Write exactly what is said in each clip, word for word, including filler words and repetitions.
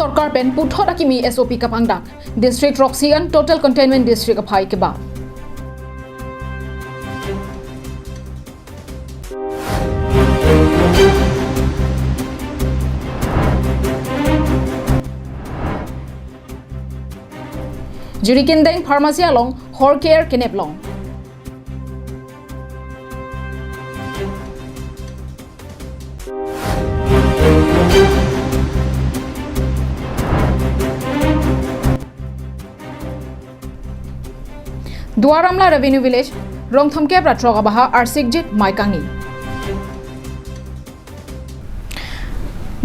Sorkar pen puthot akimi S O P kapangdak. District throksi an total containment district aphai keba. Jirikindeng pharmacy along hor ke-er kenep long. Duar Amla Revenue Village, rong thomkep ra throk abaha arsik jit mai kangni.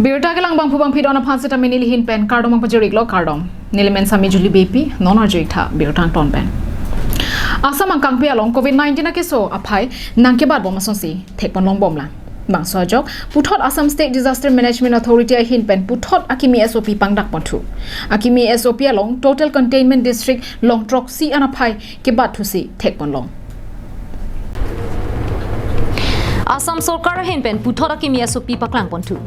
Birta kelang bangphu bangphi don aphan seta neli ahin pen kardom pajir-iklo, kardom. Neli men Sami Juli Beypi, non arju-ik tha birta angton pen. Assam angkangpi along covid nineteen akeso aphai nangkebat bom asonsi thekpon long bomlang. Bangso ajok, puthot Assam State Disaster Management Authority ahin pen puthot akimi S O P pangdak ponthu. Akimi S O P along total containment district long throksi an aphai kebat thusi thekpon long. Assam Sorkar ahin pen puthot akimi S O P paklang ponthu.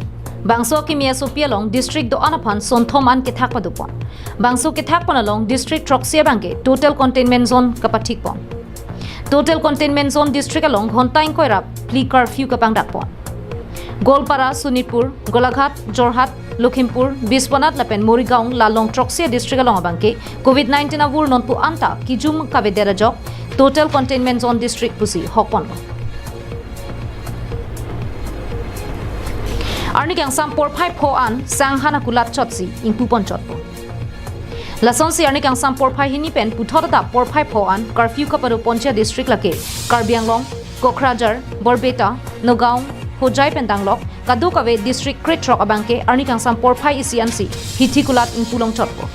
Bangso akimi S O P along district do-an aphan sonthom an kethak padopon. Bangso kethak pon along district throksi abangke total containment zone kapathik pon. Total containment zone district along ghonta ingkoi ra phli curfew kapangdak pon. Goalpara, Sonitpur, Golaghat, Jorhat, Lakhimpur, Biswanath lapen Morigaon la long throksi district along abangke covid nineteen avur nonpu anta kijum kavedet ajok total containment zone district pusi hok pon. Arni kangsam porphai pho an sang han akulat chotsi ingpu pon chotpo. Lasonsi arni kangsam porphai hini pen puthot adap porphai pho an curfew kapado ponji district lake Karbi Anglong, Kokrajhar, Barpeta, Nagaon, Hojai pen danglok kadokave district krethrok abangke arni kangsam porphai isi ansi hithi kulat ingpu long chotpo.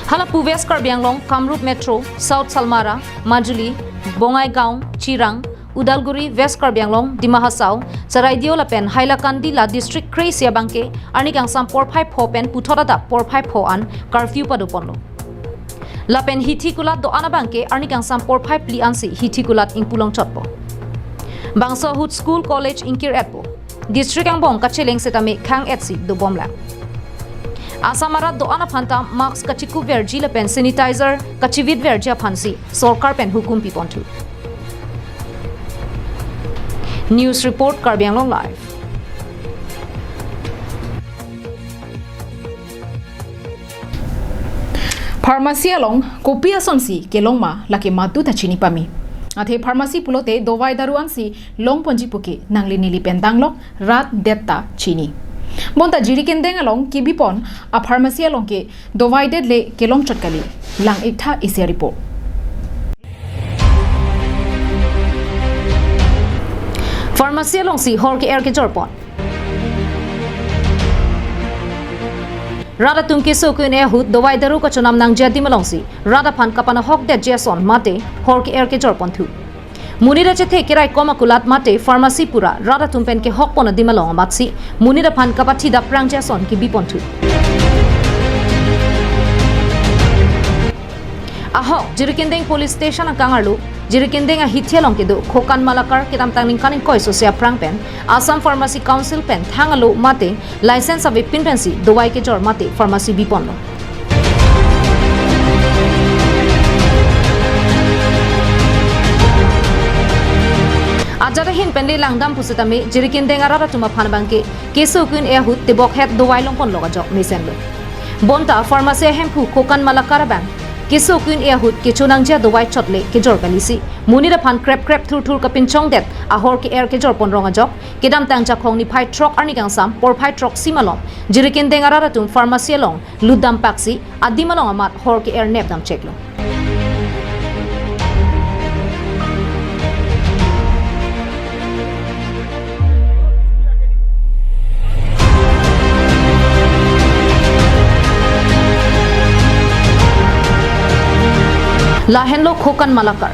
Halapu West Karbi Anglong, Kamrup Metro, South Salmara, Majuli, Bongaigaon, Chirang, Udalguri, West Karbi Anglong, Dima Hasao, Charaideo lapen Hailakandi la district kre-isi abangke arni kangsam porphai pho pen puthot adap porphai pho an curfew pado ponlo. Lapen hithi kulat do-an abangke arni kangsam porphai phli ansi hithi kulat ingpu long chotpo. Bangso ahut school college ingkir-etpo. District angbong kacheleng setame khang-etsi dobomlang. Assam arat do-an aphanta mask kachikup verji lapen sanitizer kachivit verji aphansi sorkar pen hukum pi ponthu. News report, Karbi Anglong Live. Pharmacy along kopi asonsi kelong ma lake madu ta chini pame. Athe pharmacy pulote dovai daru ansi long ponji puke nangli neli pen danglok rat det ta chini. Bonta Jirikindeng along kebi pon a pharmacy along ke dovai det le kelong chot kali. Lang-ik tha isi a report. Pharmacy alongsi hor ke-er kejor pon. Rat atum keso ke-un-e ahut dovai daru kachonam nangji adim alongsi rat aphan kapanahok detji ason mate hor ke-er kejor ponthu. Monit achethe keraikom akulat mate pharmacy pura rat atum pen kehok pon adim along amatsi monit aphan kapathi daprangji ason kebi ponthu. Ahok, Jirikindeng Police Station akang arlo, Jirikindeng ahithi along kedo Khokan Malakar kedamtang ningkan ingkoi sose aphrang pen Assam Pharmacy Council pen thang alo mate license avepin pensi dovai kejor mate pharmacy bi ponlo. Ajat ahin pen le langdam pusitame Jirikindeng arat atum aphan abangke keso ke-un-e ahut tebok het dovai long ponlok ajok mesenlo. Bonta pharmacy ahemphu Khokan Malakar abang keso ke-un-e ahut kecho nangji adovai chot le kejor kalisi monit aphan krep krep thurthur kapinchong det ahor ke-er kejor pon rong ajok kedamtang Jakhong niphai throk arni kangsam porphai throksi malom Jirikindeng arat atum pharmacy along lutdam paksi adim along amat hor ke-er nepdam cheklo. Lahenlo Khokan Malakar.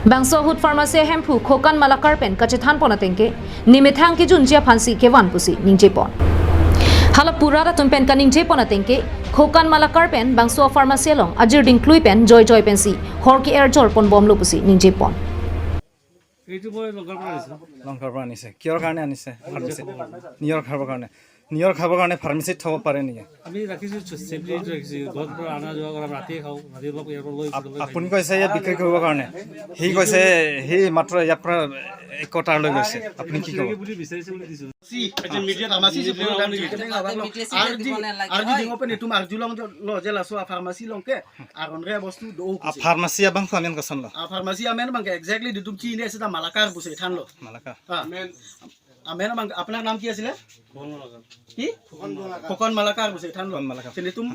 Bangso ahut pharmacy ahemphu Khokan Malakar pen kachethan pon atengke, nemethang kejunji aphansi kevan pusi ningje pon. Hala pura atum pen kaningje pon atengke, Khokan Malakar pen bangso pharmacy along ajir dingklui pen joijoi pensi hor ke-er jor pon bomlo pusi ningje pon. এইটো মই লংকাৰ পৰা আনিছোঁ। লংকাৰ পৰা আনিছে। কিহৰ কাৰণে আনিছে ফাৰ্মাচীত? নিজৰ খাবৰ কাৰণে। নিজৰ খাবৰ কাৰণে ফাৰ্মাচীত থ'ব পাৰে নেকি? আমি ৰাখিছোঁ, চেফলি ৰাখিছোঁ। ঘৰৰ পৰা অনা যোৱা কৰা, ৰাতিয়ে খাওঁ, ৰাতি অলপ ইয়াৰ পৰা লৈ আপ-, গুচি গ'লে আপুনি কৈছে ইয়াত বিক্ৰী কৰিবৰ কাৰণে। সি কৈছে, সি মাত্ৰ ইয়াৰ পৰা এক কোটাৰ লৈ গৈছে। আপুনি কি ক'ব? বুলি বিচাৰিছে বুলি দিছোঁ। চি, আজি মিডিয়াত ফাৰ্মাচী চি পুৰা দাম জিকে টেং abang lo. Ardi, ardi ding open itum arjulong lo je laso a pharmacy along ke aron re bostu do. A pharmacy abang ko amen koson lo? A pharmacy amen abang ke exactly itum chini ase ta Malakar pusi thanlo. Malakar. Ha. Amen. Amen abang, আপোনাৰ নাম কি আছিলে? কি? ফুকন মালাকাৰ পুছি thanlo. Phukan Malakar. Chini itum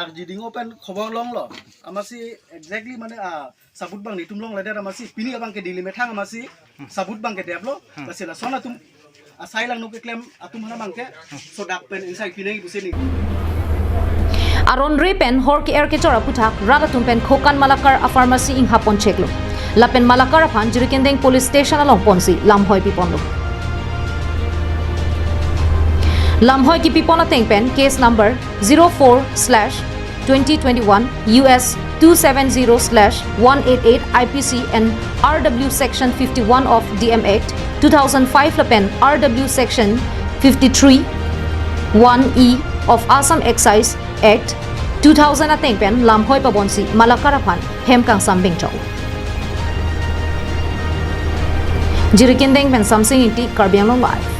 ardi ding open খবৰ longlo. Amatsi exactly mane a sabut abang itum longledet amatsi pini abang ke Delhi methang amatsi sabut abang ke deplo. Lasi lason atum asai langno keklem atum aphan abang ke sodak pen insai pinai pusi ni. Aron re pen hor ke-er kechor aphuthak rat atum pen Khokan Malakar a pharmacy inghap poncheklo. Lapen Malakar aphan Jirikindeng Police Station along ponsi lamhoi piponlo. Lamhoi kipipon ateng pen case number zero four slash twenty twenty-one U S two seven zero slash one eight eight I P C and R W Section fifty-one of D M Act two thousand five lapen R W Section fifty-three one E of Assam Excise Act two thousand ateng pen lamhoi pabonsi Malakar aphan hem kangsam bengchok. Jirikindeng pen Samsing Ingti, Karbi Anglong Live.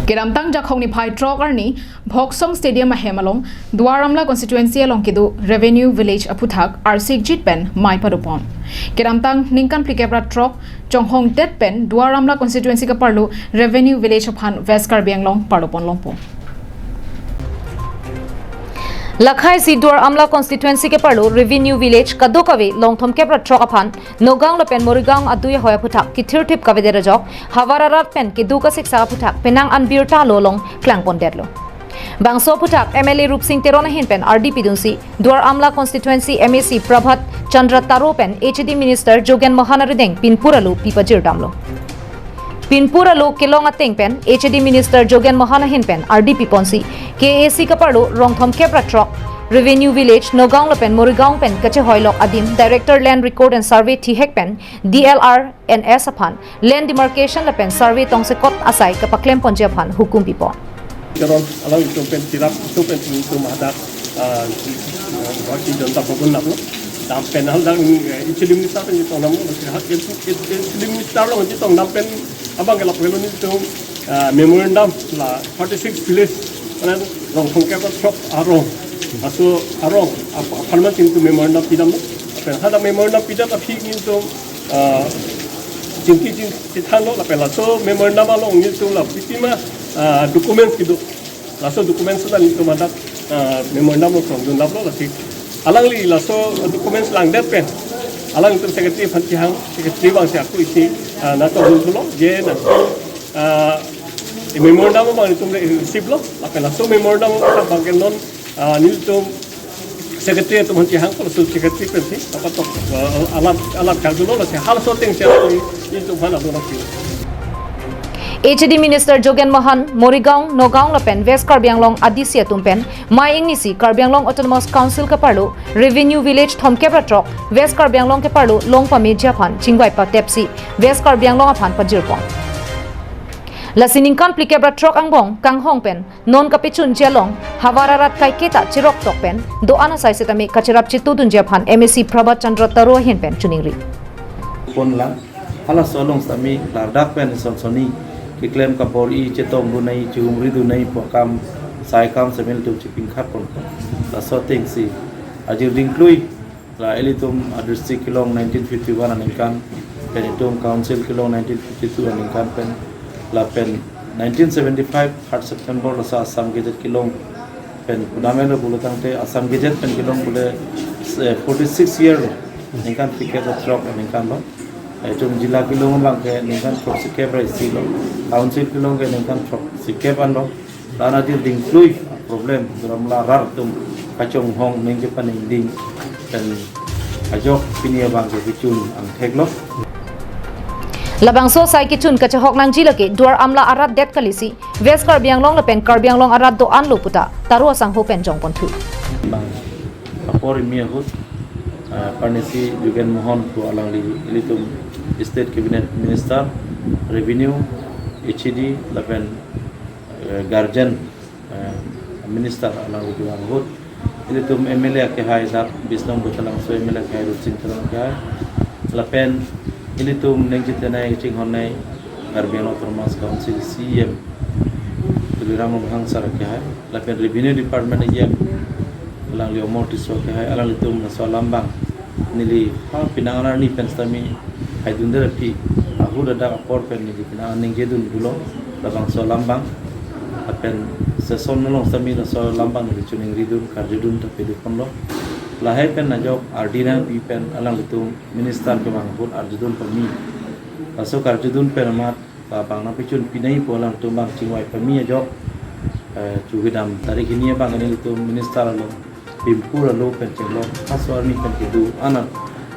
Kedamtang Jakhong niphai throk arni Bhoksong Stadium ahem along Duar Amla constituency along kedo Revenue Village aphuthak arsikjit pen mei padopon. Kedamtang ningkan phlikep ra throk chonghong det pen Duar Amla constituency kaparlo Revenue Village aphan West Karbi Anglong parlopon longpo. Lakhai si Duar Amla constituency kaparlo Revenue Village kadokave longthomkep ra throk aphan Nagaon lapen Morigaon adui ahoi aphuthak kithirthip kavedet ajok havar arat pen kedo kasiksak aphuthak penang an birta alo along klangpondetlo. Bangso aphuthak M L A Rupsing Teron ahin pen ardi pidunsi Duar Amla constituency M A C Prabhat Chandra Taro pen H A D minister Jogen Mohan arideng pinpur alo pipajirdamlo. Pinpur alo kelong ateng pen H A D minister Jogen Mohan ahin pen ardi piponsi K A A C kaparlo rongthomkep ra throk Revenue Village Nagaon lapen Morigaon pen kachehoilok adim Director Land Record and Survey thihek pen D L R and S aphan land demarcation lapen survey tongsekot asai kapaklemponji aphan hukum pipon. Karon alanglitum pen tirap itum pen itum hadak, ah, Bharatiya Janata Bhavan nap lo. Dam pen hal dang, eh, H A D minister pen itum nam lo, si hak itum, itum, H A D minister lo itum dam pen abang ke lapu lo itum, ah, memorandum la forty-six village, mane rongthomkep ra throk arong. Aso arong, ap-, apharman itum memorandum pidam lo. Pen hadak memorandum pidet aphi itum, ah, chingki ching- chethanlo lapen laso memorandum along nelitum la pipima, ah, documents kedo. Laso documents ta nelitum hadak, ah, memorandum along chongjun laplo lasi. Alangli laso documents langdet pen alanglitum secretary aphan kehang, secretary abang si aku isi, ah, nangchongjun thulo je nang, ah, memorandum abang nelitum receive lo lapen laso memorandum abang ke non ah, nelitum secretary atum aphan kehang, laso secretary pensi dapat tok, ah, alam, alam karjulo lasi halaso ateng si nelitum aphan abang nangpi. H A D Minister Jogen Mohan, Morigaon, Nagaon lapen West Karbi Anglong A D C atum pen mei ingnisi Karbi Anglong Autonomous Council kaparlo Revenue Village thomkep ra throk, West Karbi Anglong kaparlo long pameji aphan chingvai patepsi West Karbi Anglong aphan pajirpon. Lasi ningkan phlikep ra throk angbong kanghong pen non kapechunji along havar arat kaiketa cheroktok pen do-an asai setame kacherap chetudunji aphan M A C Prabhat Chandra Taro ahin pen choningri. Ponlang, halaso along setame ladak pen son sonni keklem kabor-i, chetongdun nangji, chehumridun nangji pu akam, sai akam setame nelitum chepingkhat pon. Laso ateng si ajir dingklui la ilitum a district kelong nineteen fifty-one aningkan pen, itum council kelong nineteen fifty-two aningkan pen, lapen nineteen seventy-five third September laso Assam Gazette kelong pen pudamelo pulo tangte Assam Gazette pen kelong pule, eh, forty-six year lo, ningkan phlikep ra throk aningkan lo. Itum jila kelong abang ke ningkan throksikep ra isi lo, council kelong ke ningkan throksikep an lo. Lana ajir dingklui problem, Duar Amla arat atum kachonghong ningje paningding pen ajok pini abang ke kechun angthek lo. Labangso asai kechun kachehok nangji lake Duar Amla arat det kalisi, West Karbi Anglong lapen Karbi Anglong arat do-an lo puta Taro asangho pen jongponthu. Bang apor imi ahut, ah, Parnesi Jugen Mohan pu alangli ilitum State Cabinet Minister, Revenue, H A D lapen, eh, Guardian, eh, Minister alangli kevang ahut, ilitum M L A akehai dak Bisnong Bhutalangso, M L A akehai Rup Sing Teron akehai, lapen ilitum ningje tenai chinghonnei Karbi Anglong Autonomous Council C E M Tuliram Ronghang sir akehai, lapen Revenue Department E M alangli Amar Tisso akehai, alanglitum laso alam abang neli ha penang arni pen sitame haidunde aphi ahut adak apor pen neli penang ningjedun dolo labangso alam abang. Lapen session along sitame laso alam abang neli choningridun karjudun ta padu ponlo. Lahai pen ajok ardi nangpi pen alanglitum minister kevang ahut arjudun pame. Laso karjudun pen amat, ah, bang nangpachun pinai pu alangtum abang chingvai pame ajok, eh, chukidam tarik hini abang nelitum minister along Pimpur alo pen chenglok aso arni pen kedo anat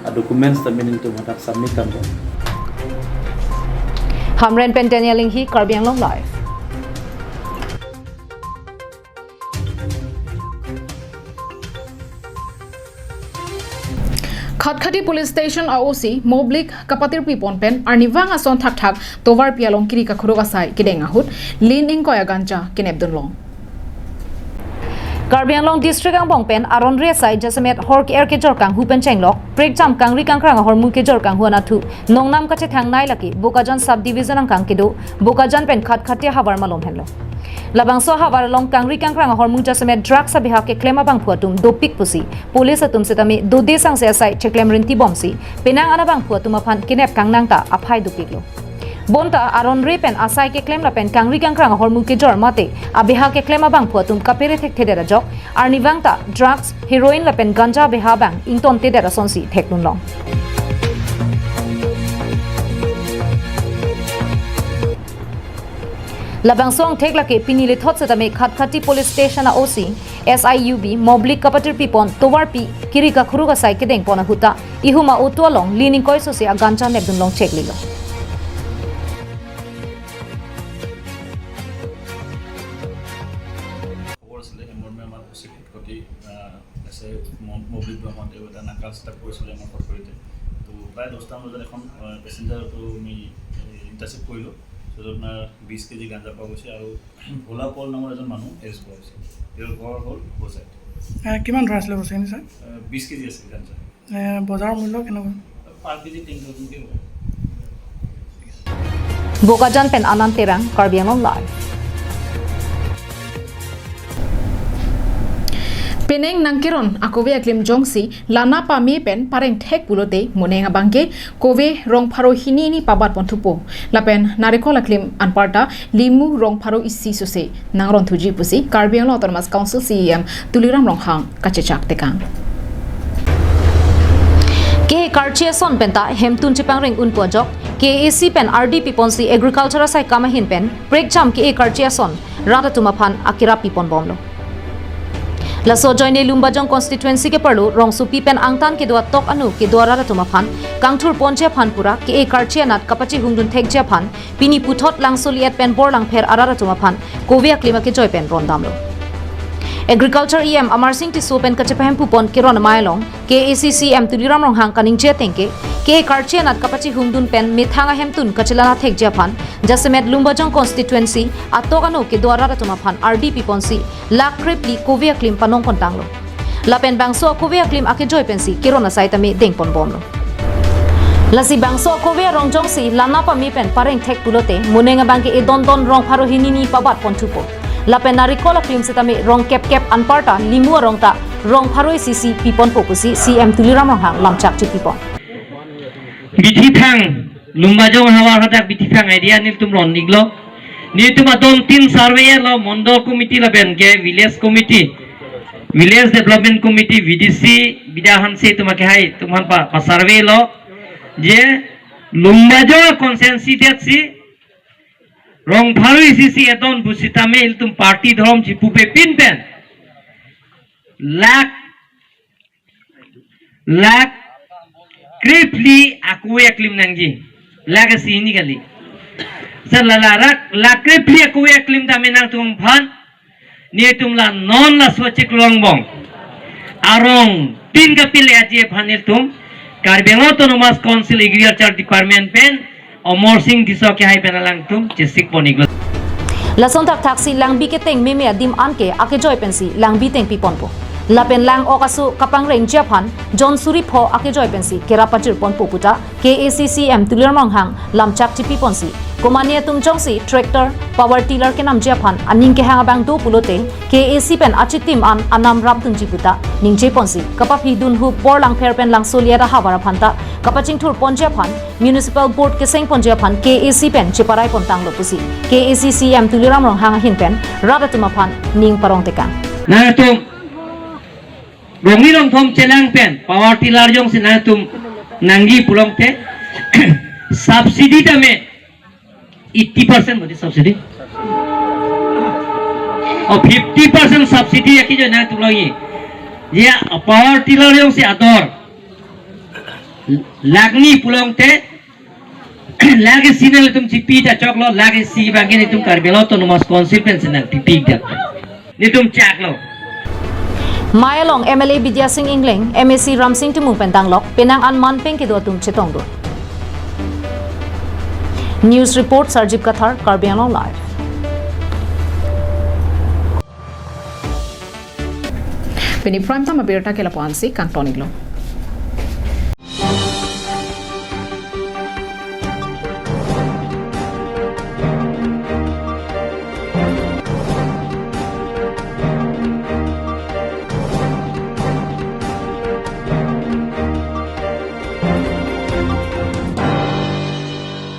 a documents ta nelitum hadak submit dam. Hamren pen Daniel Inghi, Karbi Anglong Live. Khatkhati Police Station a O C Moblik kapatir pipon pen arnivang ason thakthak tovarpi along kiri kakhuruk asai kedeng ahut lin ingkoi a ganja kenep dunlong. Karbi Anglong District angbong pen aron re asai jasemet hor ke-er kejor kanghu pen chenglok prekjam kangri kangkrang ahormu kejor kanghu anatthu nongnam kachethang nei lake Bokajan Sub Division angkang kedo Bokajan pen Khatkhati havar malom henlo. Labangso havar along kangri kangkrang ahormu jasemet drugs abeha keklem abangphu atum dopik pusi police atum sitame dode sangse asai cheklem rinti bomsi penang an abangphu atum aphan kenep kangnang ta aphai dopiklo. Bonta aron re pen asai keklem lapen kangri kangkrang ahormu kejor mate abeha keklem abangphu atum kapere thekthedet ajok arnivang ta drugs, heroin lapen ganja abeha abang ingtontedet asonsi thekdunlong. Labangso angthek lake pini lethot sitame Khatkhati Police Station a O C S I U B Moblik kapatir pipon tovarpi kiri kakhuruk asai kedengpon ahut ta ihum a-auto along lin ingkoi sose a ganja nepdunlong cheklilo. খবৰ আছিলে, M R মে আমাৰ অ চি টি, আহ, S I ম-, মৌলিক ব্ৰহ্মত তেওঁ এটা নাকা ষ্টাৰ্ট কৰিছিলে আমাৰ ফেক্টৰীতে। তো প্ৰায় দহটামান বজাত এখন, আহ, পেচেঞ্জাৰ অটো আমি, এ, ইণ্টাৰচেপ্ট কৰিলোঁ। তো য'ত আপোনাৰ বিছ কেজি গাঞ্জা পোৱা গৈছে আৰু ভোলা পল নামৰ এজন মানুহ এৰেষ্ট কৰা হৈছে। তেওঁৰ ঘৰ হ'ল হোজাইত। আহ, কিমান ধৰা আছিলে বস্তুখিনি, ছাৰ? আহ, বিছ কেজি আছিল গাঞ্জা। এ, বজাৰ মূল্য কেনেকুৱা? পাৰ কেজি টেন থাউজেণ্ডকৈ হ'ব। Bokajan pen Anand Terang, Karbi Anglong Live. Penang nangkeron akove aklim jongsi lana pame pen pareng thek pulote moneng abangke kove rong pharo hini ni pabat ponthupo. Lapen narikol aklim anparta limu rong pharo isi sose nangron thuji pusi Karbi Anglong Autonomous Council C E M Tuliram Ronghang kachechak tekang. Ke karchi ason penta hemtun chepangring un pu ajok K A C pen R D P ponsi agriculture asai kam ahin pen prekjam ke karchi ason rat atum aphan akirap pipon bomlo. Laso ajoine Lumbajong constituency keparlo Rongsopi pen angtan kedo atok ano kedo arat atum aphan kangthur ponji aphan pura ke karchi anat kapachihungdun thekji aphan pini puthot Langsoli et pen Borlangpher arat atum aphan kove aklim akejoi pen rondamlo. Agriculture E M Amarsing Tisso pen kachepahemphu pon keron amei along K A C C E M Tuliram Ronghang kaningje atengke ke karchi anat kapachihungdun pen methang ahemtun kachelana thekji aphan jasemet Lumbajong constituency atok ano kedo arat atum aphan R D P ponsi lakh krepli kove aklim panong pontanglo. Lapen bangso kove aklim akejoi pensi keron asai tame dengpon bomlo. Lasi bangso kove arong jongsi lana pame pen pareng thek pulote moneng abangke edon don rong pharo hini ni pabat ponthupo. Lapen narikol aklim setame rong kep kep anparta limu arong ta rong pharo isi si piponpo pusi C E M Tuliram Ronghang lamchak chipipon. Bithi thang Lumbajong havar hadak bithi thang idea nelitum ron-iklo. Nelitum adon tin survey lo, Mondol Committee lapen ke Village Committee, Village Development Committee, V D C, Bida Hanse atum akehai atum aphan pa, pa survey lo. Je Lumbajong constituency det si rong pharo isi si edon pusitame ilitum party dhorom chipupe pin pen lakh lakh krepli akove aklim nangji. Lake si hini kali. Sir, la larak lakre phli ako aklim tame nangtumphan. Netum la non laso chiklo angbong arong tin kapile aji aphan netum Karbi Anglong Autonomous Council Agriculture Department pen Amarsing Tisso kehai pen alangtum chesik pon-iklo. Lason thakthaksi langbi keteng meme adim anke akejoi pensi langbi tengpi ponpo. Lapen lang-ok aso kapangrengji aphan jon suri pho akejoi pensi kerap pajir ponpo puta K A A C C M Tuliram Ronghang lamchak chipi ponsi, komane atum jongsi tractor, power tiller kenamji aphan aning kehang abang do pulote K A A C pen achitim an anam rapdunji puta ningje ponsi, kapaphidun hu Borlangpher pen Langsoliet ahavar aphan ta kapachingthur ponji aphan Municipal Board keseng ponji aphan K A A C pen cheparai pontanglo pusi K A A C C M Tuliram Ronghang ahin pen rat atum aphan ning parong tekang. Nangtum rongni rongthom chelang pen power tiller jongsi nangtum nangji pulote subsidy tame eighty percent bodi subsidy. Oh, fifty percent subsidy ya kijo nangtum longji. Ya, power tiller jongsi ador lakh ni pulote lakh isi nangtum chipi ta choklo, lakh isi abangke netum Karbi Anglong Autonomous Council pensi nangpipi dak. Netum chaklo. Mai along M L A Bidya Sing Engleng, M A C Ramsing Timung pen danglok penang an manpeng kedo atum chetongdun. News report Sarjip Kathar, Karbi Anglong Live. Pini prime time abirta ke lapu-ansi kangton-iklo.